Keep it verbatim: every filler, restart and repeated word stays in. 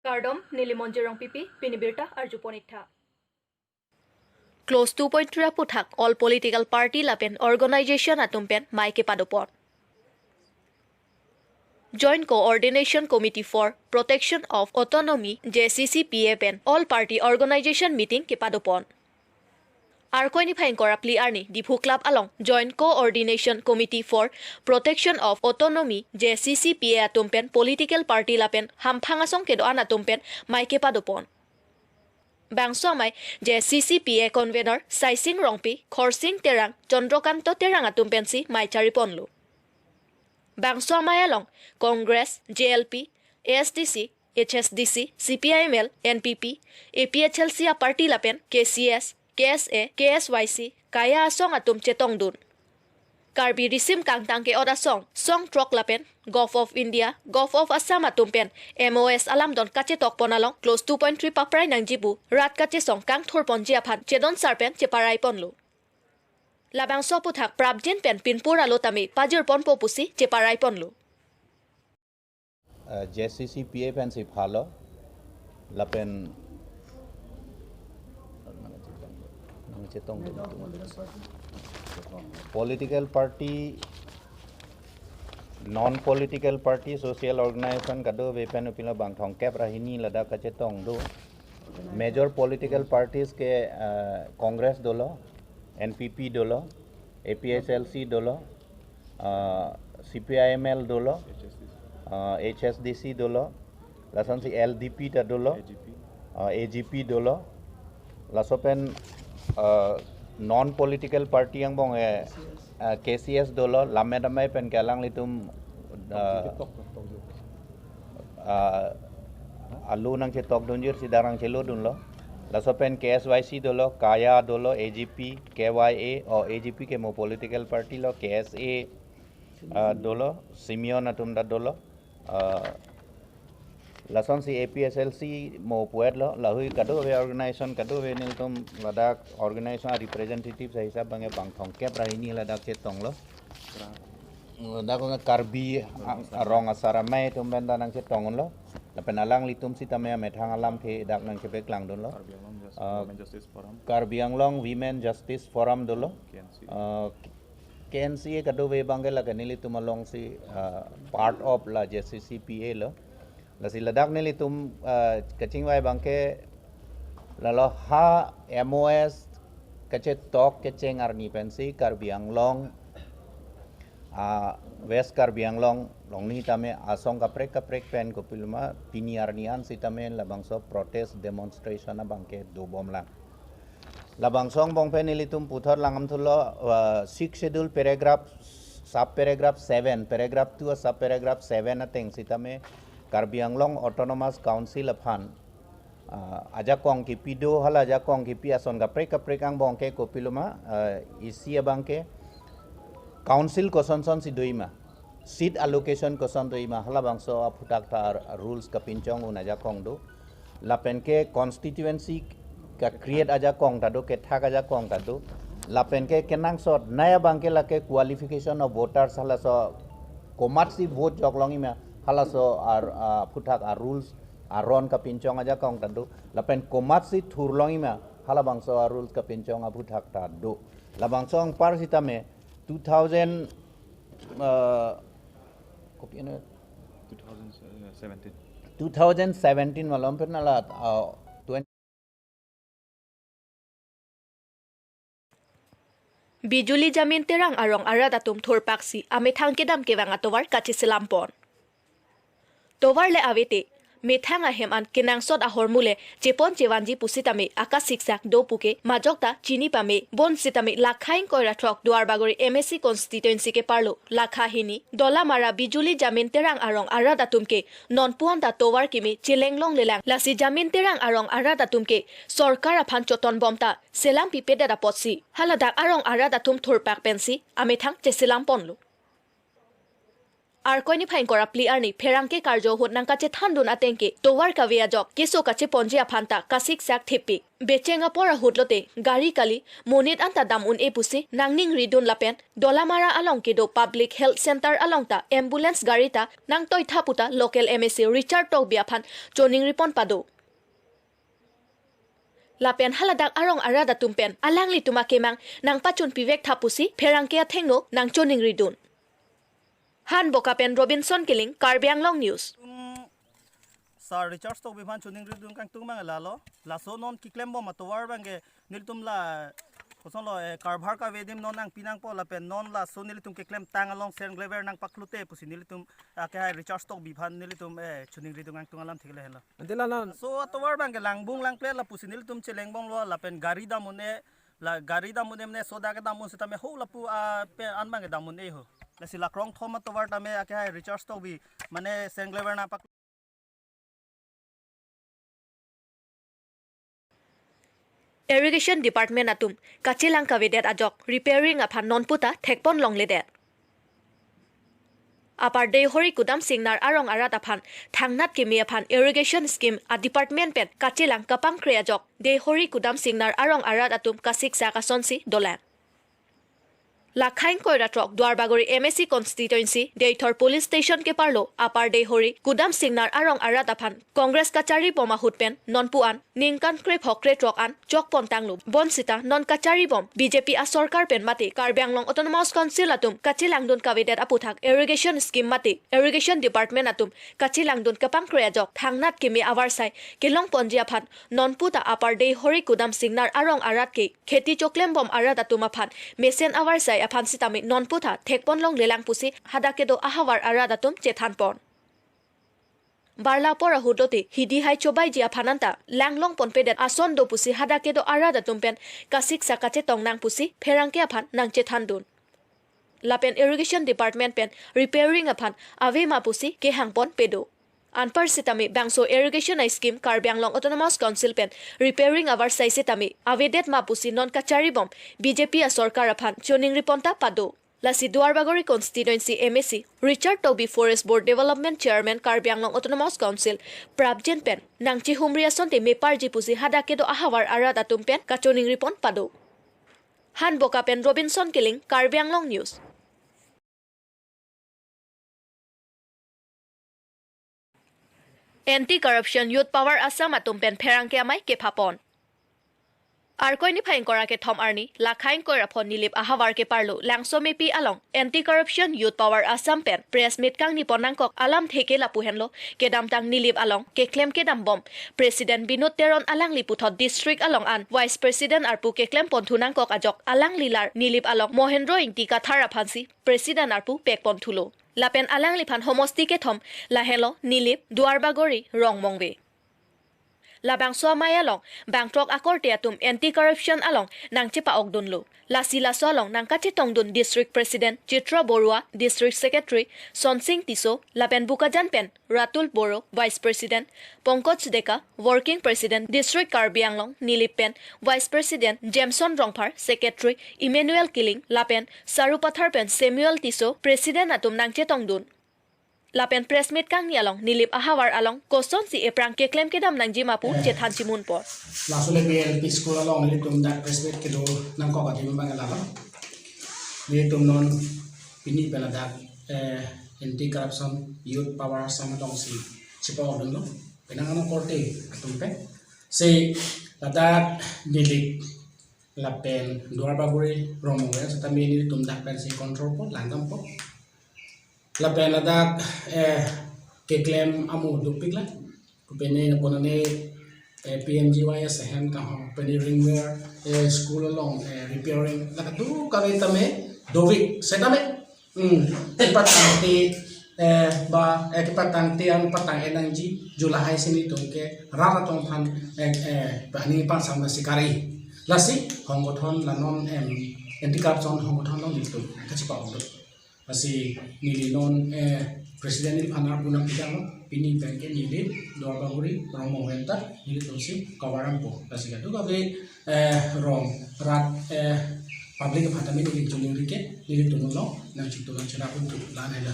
Kardom, neli Monjir Rongpipi, pini birta arjupon iktha. Clause two point three aphuthak all political party lapen organization atum pen mei kepadopon. Joint Coordination Committee for Protection of Autonomy, J C C P A pen all party organization meeting kepadopon. Arkoi niphai ingkoi ra phli arni Diphu Club along Joint Coordination Committee for Protection of Autonomy, J C C P A atum pen political party lapen hamphang asong kedo-an atum pen mei kepadopon. Bangso amei J C C P A convener Saising Rongpi, Khorsing Terang, Chandrakanta Terang atum pensi mei chariponlo. Bangso amei along Congress, J L P, A S D C, H S D C, C P I M L, N P P, A P H L C aparty lapen K C S, K S A, K S Y C, Kaya asong atum chetongdun. Karbi risim kangtang ke-ot asong, song throk lapen Govt of India, Govt of Assam atum pen M O S alamdon kachetokpon along clause two point three paprai nangji pu rat kachesong kangthurponji aphan chedon sar pen cheparaiponlo. Labangso aphuthak prapjin pen pinpur alo tame pajirponpo pusi cheparaiponlo. Eh, J C C P A pensi phalo lapen nangchetong political party, non political party, social organization kadokave pen upilo bang thomkep ra hini ladak kachetong do. Major political parties ke, eh, Congress dolo, N P P dolo, A P H L C dolo, ah, C P I M L dolo, ah, H S D C dolo, lasonsi L D P ta dolo, ah, A G P dolo, laso pen, ah, non political party angbong, eh, ah, K C S dolo, lammet amei pen ke alanglitum, ah, ah, alu nangchetokdunjir si dak nangchelodunlo. Laso pen K S Y C dolo, Kaya dolo, A G P, K Y A, o A G P ke mo political party lo, K S A, ah, dolo, Simeon atum ta dolo. Ah, lasonsi A P H L C mo puet lo, lahui kadokave organization, kadokave nelitum ladak organization a representative sa hisab bang bang thomkep ra hini ladak chetonglo. Dak Karbi a-, arong asar amei atum pen ta nangchetonglo. Lapen alanglitum sitame amethang alam ke dak nangchepaklangdunlo. Karbi Anglong Jus-, Ah, Women Justice Forum. Karbi Anglong Women Justice Forum dolo. K N C A. Ah, K N C A kadokave abang ke lake nelitum alongsi, ah, part of la J C C P A lo. Lasi ladak nelitum, ah, kachingvai abang ke lalo ha M O S kachetok kecheng arni pensi Karbi Anglong, ah, West Karbi Anglong along ni tame asong kaprek kaprek pen kopiloma pini arni an sitame labangso protest demonstration abang ke dobomlang. Labangso angbong pen nelitum puthot langdamthulo, ah, Sixth Schedule paragraph, sub paragraph seven, paragraph two a sub paragraph seven ateng sitame Karbi Anglong Autonomous Council aphan, ah, ajakong kipi do, hala ajakong kipi ason kaprek kaprek angbong ke kopiloma, ah, isi abang ke council kosonsonsi doji ma, seat allocation koson doji ma, halabangso aphuthak ta rules kapinchong un ajakong do. Lapen ke constituency ka-create ajakong ta do, kethak ajakong ta do. Lapen ke kenangsot nai abang ke lake qualification of voters halaso komatsi vote joklongji ma, halaso ar, ah, aphuthak a rules aron kapinchong ajakong ta do. Lapen komatsi thurlongji ma, halabangso a rules kapinchong aphuthak ta do. Labangso anpar sitame two thousand, ah, kopi ano? Two thousand seventeen. Two thousand seventeen malom pen la, ah, twenty. Bijuli Jamin Terang arong arat atum thurpaksi amethang kedam kevang atovar kacheselampon. Tovar le avete, methang ahem an kenangsot ahormu le chepon chevanji pusitame akasiksak do puke majok ta chini pame, bonsitame lakha ingkoi ra throk Duarbagori M A C constituency keparlo lakha hini Dolamara Bijuli Jamin Terang arong arat atum ke nonpu an ta tovar kimi chelenglonglelang, lasi Jamin Terang arong arat atum ke sorkar aphan chotonbom ta selam pipedet apotsi haladak arong arat atum thurpak pensi amethang cheselamponlo. Arkoi niphai ingkoi ra phli arni pherangke karjo ahut nangkachethandun ateng ke tovar kave ajok keso kacheponji aphan ta kasiksak thepik. Becheng apor ahut lote gari kali, monit anta dam un-e pusi nangning ridun lapen Dolamara along kedo Public Health Center along ta ambulance gari ta nangtoitha puta local M A C Richard Tokbi aphan choningripon pado. Lapen haladak arong arat atum pen alanglitum akemang nangpachun pivektha pusi pherangke athengno nangchoningridun. Hanboka pen Robinson Killing, Karbi Anglong News. Tum Sir Richard Tokbi aphan choningridun kangtung abang lalo. Laso non keklembom atovar abangke nelitum la kosonlo, eh, karbhar kave adim non nangpi nangpo lapen non laso nelitum keklemtang along senglever nangpaklute pusi nelitum, ah, akehai Richard Tokbi aphan nelitum, eh, choningridun kangtung alam thik le henlo. Ante la non. So atovar abangke langbung langple lapusi nelitum chelengbomlo lapen gari dam un-e, la gari dam un-e mane soda kedam un setame ho lapu, ah, pe an abangke dam un-e ho. Lasi la krongthom atovar tame akehai Richard Tokbi mane senglever nangpak Irrigation Department atum kachelang kavedet ajok repairing aphan nonputa thekpon longledet. Upper Deihori Kudam Singnar arong arat aphan thangnat keme aphan irrigation scheme a department pen kachelang kapangkre ajok Deihori Kudam Singnar arong arat atum kasiksak asonsi dolang. Lakha ingkoi ra throk Duarbagori M A C constituency Deithor police station keparlo Upper Deihori Kudam Singnar arong arat aphan Congress kacharibom ahut pen nonpu an ningkan krephok krethrok an chokpon tanglo. Bonsita non kacharibom B J P asorkar pen mate Karbi Anglong Autonomous Council atum kachelangdun kavedet aputhak irrigation scheme mate irrigation department atum kachelangdun kapangkre ajok thangnat keme avarsai kelongponji aphan nonputa Upper Deihori Kudam Singnar arong arat ke kheti choklembom arat atum aphan mesen avarsai aphan sitame nonputha thekpon longlelang pusi hadak kedo ahavar arat atum chethanpon. Barla apor ahut lote hidi hai chobaiji aphan anta langlongponpedet ason do pusi hadak kedo arat atum pen kasiksak kachetong nang pusi pherangke aphan nangchethandun. Lapen irrigation department pen repairing aphan avema pusi kehangpon pedo. Anpar sitame bangso irrigation a scheme Karbi Anglong Autonomous Council pen repairing avarsai sitame avedet ma pusi non kacharibom B J P asorkar aphan choningripon ta pado. Lasi Duarbagori constituency M A C Richard Tokbi, Forest Board Development Chairman Karbi Anglong Autonomous Council Prabjen pen nangchihumri asonte meparji pusi hadak kedo ahavar arat atum pen kachoningripon pado. Hanboka pen Robinson Killing, Karbi Anglong News. Anti Corruption Youth Power Assam atum pen pherangke amei kephapon. Arkoi niphai ingkoi ra kethom arni, Lakha ingkoi ra pho Nilip ahavar keparlo Langsomepi along Anti Corruption Youth Power Assam pen press meet kangnipon nangkok alamthe ke lapu henlo, kedamtang Nilip along keklem kedambom President Binod Teron alangli puthot district along an Vice President arpu keklem ponthu nangkok ajok alangli lar Nilip along Mohendro Ingti Kathar aphansi President arpu pekponthulo. Lapen alangliphan homosti kethom lahenlo Nilip, Duarbagori, Rongmongve. Labangso amei along bangthrok akorte atum anti corruption along nangchepa-okdunlo. Lasi laso along nangkachetongdun District President Chitra Borua, District Secretary Sonsing Tisso, lapen Bokajan pen Ratul Boro, Vice President Pankaj Deka, Working President District Karbi Anglong Nilip pen Vice President Jameson Rongphar, Secretary Emmanuel Killing, lapen Sarupathar pen Samuel Tisso, President atum nangchetongdun. Lapen press meet kangni along Nilip ahavar along kosonsi ephrang keklem kedam nangji ma pu chethan chimunpon. Laso le L P school along nelitum dak press meet kedo nangkok adim abang lalo. Nelitum non pini pen ladak, eh, Anti Corruption Youth Power Assam alongsi chepa-okdunlo. Penang ano korte atum pen. Si ladak Nilip lapen Duarbagori, Rongmongve setame nelitum dak pensi control po, langdampo. Lapen ladak, eh, keklem amu dopik la. Kopine konane, eh, P M G Y S ahem ta ho, pine ringware, eh, school along, eh, repairing, la kadokave tame dovik, setame. Hmm, kepatangte, eh, ba, eh, kepatangte an patang-e nangji, ju lahai si nelitum ke rat atum aphan, eh, eh, bani pansam sikari. Lasi, hongkothon la non, em, anti corruption hongkothon along nelitum kachepa-okdun. Lasi neli non, eh, President neliphan arpu nangpidamlo, pini pen ke Nilip, Duarbagori, Rongmongve ta nelitumsi cover dampo. Lasi kadokave, eh, rong rat, eh, public aphan tame neli choningri ke, nelitum along nangchitu nangchera pun tu la-an hela.